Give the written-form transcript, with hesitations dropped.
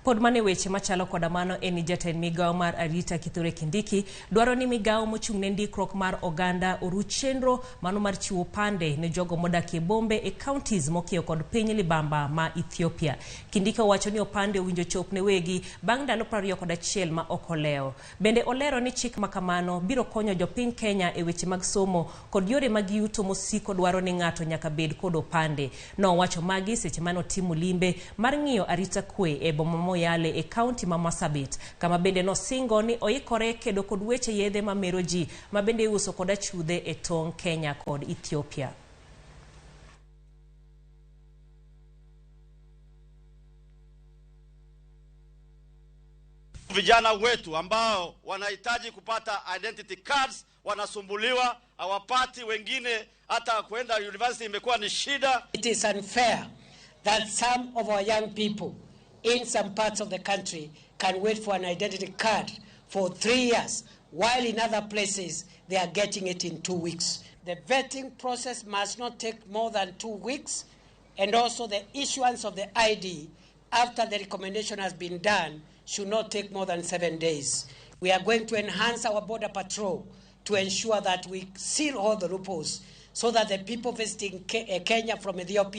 Pod mane weche machalo koda mano en ni jatend migawo mar arita Kithure Kindiki dwaro ni migawo mochung' ne ndikruok mar oganda oruch chenro mano mar chiwo opande ne jogo modak e bombe e counties mokiewo kod piny libamba ma Ethiopia. Kindiki owacho ni opande owinjo chop ne wegi bang' ndalo 21 ma ok olewo. Bende olero ni chik ma kamano biro konyo jopiny Kenya e weche mag somo kod yore mag yuto mosiko dwaro ni ng'ato nyaka bed kod opande. Nowacho magi seche mane otimo limbe mar ng'iyo arita kwe e boma Moyale e kaunti ma Marsabit, kama bende nosingo ni oikore kedo kod weche yedhe mamero ji ma bende iuso kod achudhe e tong' Kenya kod Ethiopia. Vijana wetu ambao wanahitaji kupata identity cards wanasumbuliwa, hawapati, wengine hata kwenda university imekuwa ni shida. It is unfair that some of our young people in some parts of the country can wait for an identity card for 3 years, while in other places they are getting it in 2 weeks. The vetting process must not take more than 2 weeks, and also the issuance of the ID after the recommendation has been done should not take more than 7 days. We are going to enhance our border patrol to ensure that we seal all the loopholes so that the people visiting Kenya from Ethiopia